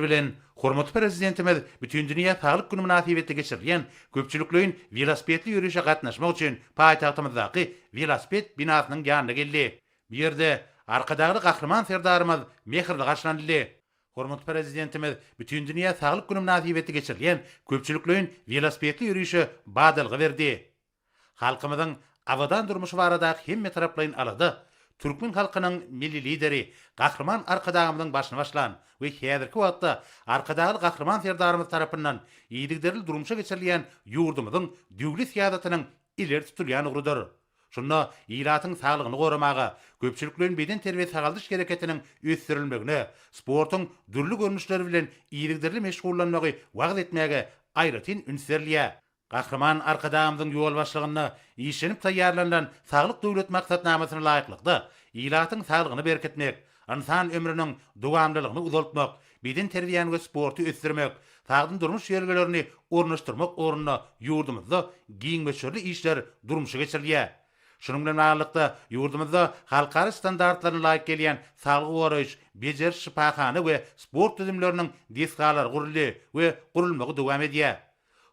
Bilen, hormatly Prezidentimiz Bütindünýä saglyk güni mynasybetli geçirilýän köpçülikleýin welosipedli ýörişe gatnaşmak üçin paýtagtymyzdaky Welosiped binasynyň ýanyna geldi. Bu ýerde Arkadagly Gahryman Serdarymyz mähirli garşylanyldy. Hormatly Prezidentimiz Bütindünýä saglyk güni mynasybetli geçirilýän köpçülikleýin welosipedli ýörişe badalga berdi. Halkymyzyň abadan durmuşy baradaky hemmetaraplaýyn alada türkmen halkynyň Milli Lideri Gahryman Arkadagymyzyň başyny başlan we häzirki wagtda Arkadagly Gahryman Serdarymyz tarapyndan yzygiderli durmuşa geçirilýän ýurdumyzyň döwlet syýasatynyň ileri tutulýan ugrudyr. Şunda ilatyň saglygyny goramaga, köpçülikleýin bedenterbiýe-sagaldyş hereketiniň ösdürilmegine, sportuň dürli görnüşleri bilen yzygiderli meşgullanmagy wagyz etmäge aýratyn üns berilýär. Gahryman Arkadagymyzyň ýolbaşçylygynda işlenip taýýarlanylan Saglyk Döwlet maksatnamasyna laýyklykda, ilatyň saglygyny berkitmek, ynsan ömrüniň dowamlylygyny uzaltmak, bedenterbiýäni we sporty ösdürmek, sagdyn durmuş ýörelgelerini ornaşdyrmak ugrunda ýurdumyzda giň möçberli işler durmuşa geçirilýär. Şunuň bilen baglylykda, ýurdumyzda halkara standartlaryna laýyk gelýän saglygy goraýyş, bejeriş şypahana we sport düzümleriniň desgalary guruldy we gurulmagy dowam edýär.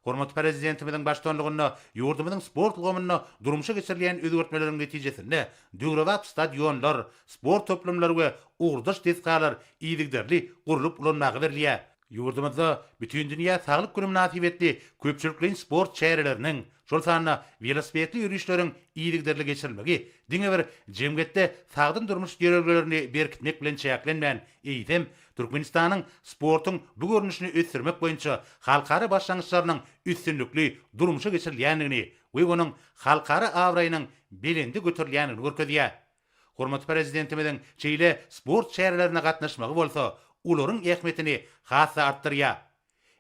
Hormatly Prezidentimiziň baştutanlygynda ýurdumyzyň sport ulgamynda durmuşa geçirilýän özgertmeleriň netijesinde döwrebap stadionlar, sport toplumlary we ugurdaş desgalar yzygiderli gurlup ulanmaga berilýär. Ýurdumyzda Bütindünýä saglyk güni mynasybetli köpçülikleýin sport çäreleriniň, şol sanda welosipedli ýörişleriň yzygiderli geçirilmegi diňe bir jemgyýetde sagdyn durmuş ýörelgelerini berkitmek bilen çäklenmän, eýsem, Türkmenistanyň sportuň bu görnüşini ösdürmek boýunça halkara başlangyçlarynyň üstünlikli durmuşa geçirilýändigini we onuň halkara abraýynyň belende göterilýändigini görkezýär. Hormatly Prezidentimiziň şeýle sport çärelerine gatnaşmagy bolsa olaryň ähmiýetini has-da artdyrýar.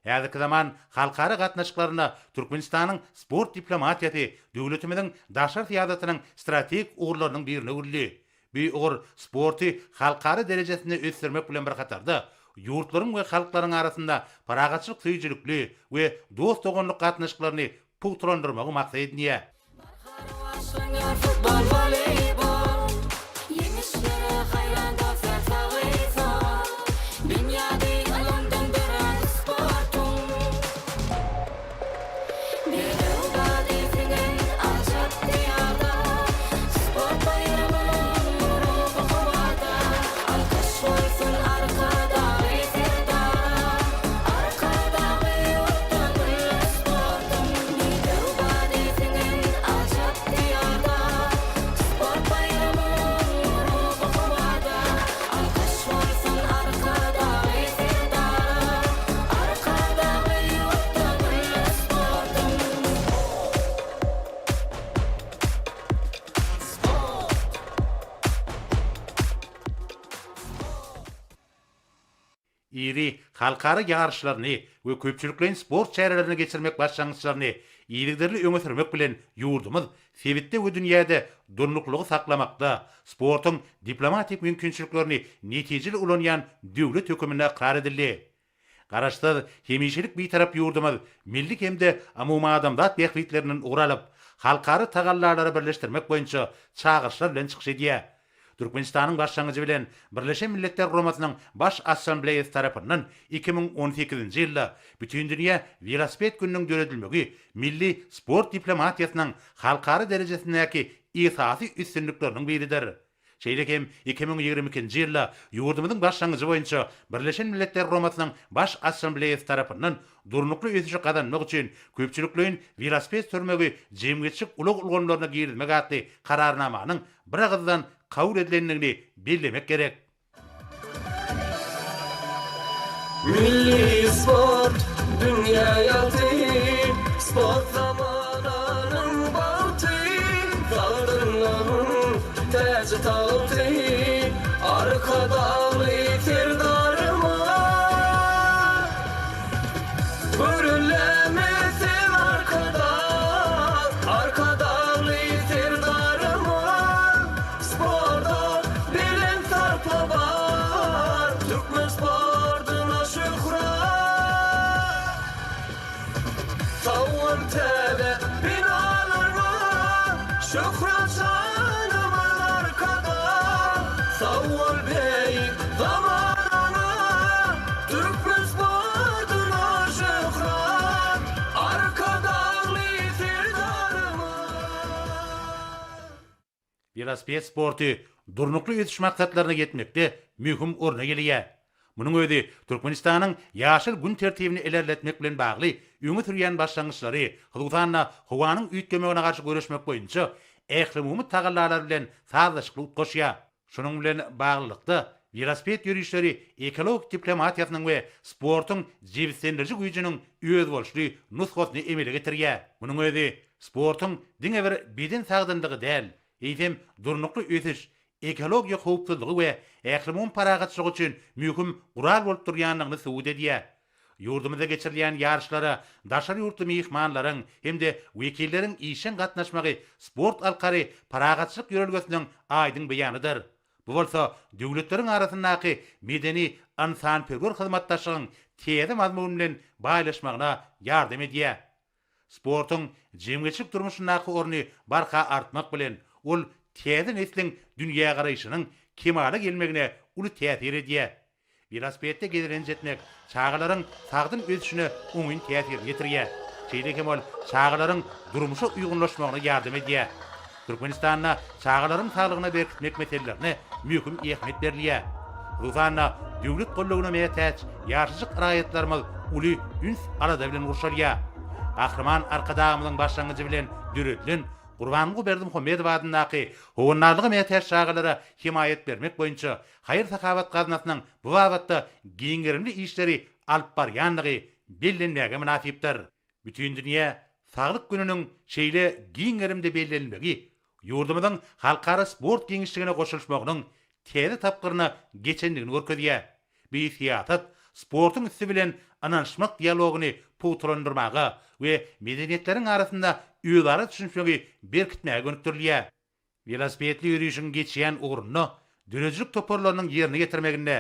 Häzirki zaman halkara gatnaşyklarynda Türkmenistanyň sport diplomatiýasy döwletimiziň daşary syýasatynyň strategik ugurlarynyň birine öwrüldi. Bu ugur sporty halkara derejesinde ösdürmek bilen bir hatarda, ýurtlaryň we halklaryň arasynda parahatçylyk söýüjilikli we dost-doganlyk gatnaşyklaryny pugtalandyrmagy maksat edinýär. Barha rowaçlanýar futbol, woleýbol. Ýeňişlere haýran dostlar sagy-sol. Binýady ylymdan dörän sportuň. Bedew bady siňen ajap Diýarda. Sport baýramynyň ruhy howada. Alkyş bolsun Arkadagly Serdara. Arkadagly ýurtda gülli sportuň. Bedew bady siňen ajap Diýarda. Sport baýramynyň ruhy howada. Alkyş bolsun Arkadagly Serdara. Arkadagly ýurtda gülli sportuň. Sport! Iri halkara ýaryşlaryny we köpçülikleýin sport çärelerini geçirmek başlangyçlaryny yzygiderli öňe sürmek bilen ýurdumyz sebitde we dünýäde durnuklylygy saklamakda sportuň diplomatik mümkinçiliklerini netijeli ulanýan döwlet höküminde ykrar edildi. Garaşsyz, hemişelik Bitarap ýurdumyz milli hem-de umumadamzat bähbitlerinden ugur alyp, halkara tagallalary birleşdirmek boýunça çagyryşlar bilen çykyş edýär. Türkmenistanyň başlangyjy bilen Birleşen Milletler Guramasynyň Baş Assambleýasy tarapyndan 2018-nji ýylda Bütindünýä welosiped gününiň döredilmegi milli sport diplomatiýasynyň halkara derejesindäki esasy üstünlikleriniň biridir. Şeýle hem 2022-nji ýylda ýurdumyzyň başlangyjy boýunça Birleşen Milletler Guramasynyň Baş Assambleýasy tarapyndan Durnukly ösüşi gazanmak üçin köpçülikleýin welosiped sürmegi jemgyýetçilik ulag ulgamlaryna girizmek atly Kararnamanyň biragyzdan kabul edilendigini bellemek gerek. Milli sport dünýä ýagty, Sport zamananyň bagty, Sagdynlygyň täji-tagty, Arkadagly Serdarymyz. Görülämi sen Arkadag, Arkadagly Serdarymyz, Sporta belent sarpa bar, Türkmen sportuna şöhrat. Sag bol täze binalarňa, Şöhrat şanymyz Arkadag. Sag bol beýik zamanaňa, Türkmen. Welosiped sporty Durnukly ösüş maksatlaryna ýetmekde möhüm orna eýeleýär. Munuň özi Türkmenistanyň ýaşyl gün tertibini ilerletmek bilen bagly öňe sürýän başlangyçlary, hususan-da, howanyň üýtgemegine garşy göreşmek boýunça ählumumy tagallalar bilen sazlaşykly utgaşýar. Şunuň bilen baglylykda, welosiped ýörişleri ekologik diplomatiýasynyň we sportuň jebislendiriji güýjüniň özboluşly nusgasyny emele getirýär. Munuň özi sportuň diňe bir beden sagdynlygy däl, eýsem, durnukly ösüş, ekologiýa howpsuzlygy we ählumumy parahatçylyk üçin möhüm gural bolup durýandygyny subut edýär. Ýurdumyzda geçirilýän ýaryşlara daşary ýurtly myhmanlaryň hem-de wekilleriň işjeň gatnaşmagy sport arkaly parahatçylyk ýörelgesiniň aýdyň beýanydyr. Bu bolsa döwletleriň arasyndaky medeni-ynsanperwer hyzmatdaşlygyň täze mazmun bilen baýlaşmagyna ýardam edýär. Sportuň jemgyýetçilik durmuşyndaky orny barha artmak bilen, ol täze nesliň dünýägaraýşynyň kemala gelmegine uly täsir edýär. Welosipedde gezelenç etmek çagalaryň sagdyn ösüşine oňyn täsirini ýetirýär. Şeýle hem ol çagalaryň durmuşa uýgunlaşmagyna ýardam edýär. Türkmenistanda çagalaryň saglygyna berkitmek meselelerine möhüm ähmiýet berilýär. Hususan-da, döwlet goldawyna mätäç ýaşajyk raýatlarymyz uly üns-alada bilen gurşalýar. Gahryman Arkadagymyzyň başlangyjy bilen döredilen Gurbanguly Berdimuhamedow adyndaky Howandarlyga mätäç çagalara hemaýat bermek boýunça haýyr-sahawat gaznasynyň bu babatda giň gerimli işleri alyp barýandygy bellenmäge mynasypdyr. Bütindünýä saglyk gününiň şeýle giň gerimde bellenilmegi ýurdumyzyň halkara sport giňişligine goşulyşmagynyň täze tapgyryna geçendigini görkezýär. Bu syýasat sportuň üsti bilen ynanyşmak dialogyny pugtalandyrmaga we medeniýetleriň arasynda özara düşünişmegi berkitmäge gönükdirilýär. Welosipedli ýörişiň geçýän ugrunda döredijilik toparlarynyň ýerine ýetirmeginde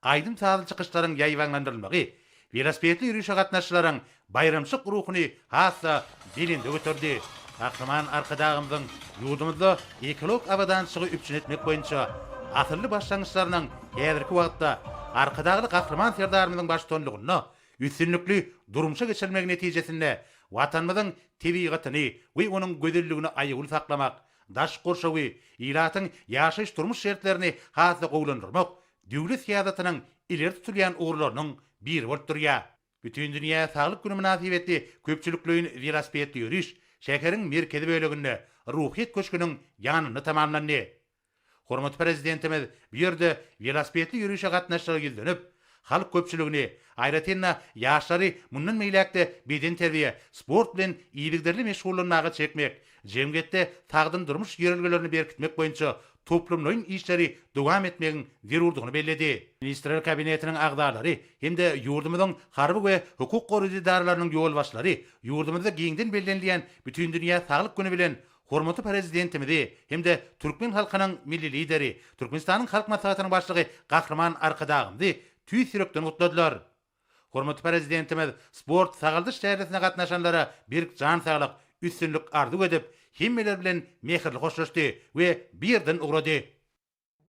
aýdym-sazly çykyşlaryň ýaýbaňlandyrylmagy welosipedli ýörişe gatnaşyjylaryň baýramçylyk ruhuny has-da belende göterdi. Gahryman Arkadagymyzyň ýurdumyzda ekologik abadançylygy üpjün etmek boýunça asylly başlangyçlarynyň häzirki wagtda Arkadagly Gahryman Serdarymyzyň baştutanlygynda üstünlikli durmuşa geçirilmegi netijesinde Watanymyzyň tebigatyny we onuň gözelligini aýawly saklamak, daş gurşawy, ilatyň ýaşaýyş-durmuş şertlerini has-da gowulandyrmak döwlet syýasatynyň ileri tutulýan ugurlarynyň biri bolup durýar. Bütindünýä saglyk güni mynasybetli köpçülikleýin welosipedli ýöriş şäheriň merkezi böleginde, Ruhyýet köşgüniň ýanynda tamamlandy. Hormatly Prezidentimiz bu ýerde welosipedli ýörişe gatnaşyjylara ýüzlenip, halk köpçüligini, aýratyn-da, ýaşlary mundan beýläk-de bedenterbiýe, sport bilen yzygiderli meşgullanmaga çekmek, jemgyýetde sagdyn durmuş ýörelgelerini berkitmek boýunça toplumlaýyn işleri dowam etmegiň zerurdygyny belledi. Ministrler Kabinetiniň agzalary hem-de ýurdumyzyň harby we hukuk goraýjy edaralarynyň ýolbaşçylary ýurdumyzda giňden bellenilýän Bütindünýä saglyk güni bilen Hormatly Prezidentimizi hem-de türkmen halkynyň Milli Lideri, Türkmenistanyň Halk Maslahatynyň Başlygy Gahryman Arkadagymyzy tüýs ýürekden gutladylar. Hormatly Prezidentimiz sport-sagaldyş çäresine gatnaşanlara berk jan saglyk, üstünlik arzuw edip, hemmeler bilen mähirli hoşlaşdy we bu ýerden ugrady.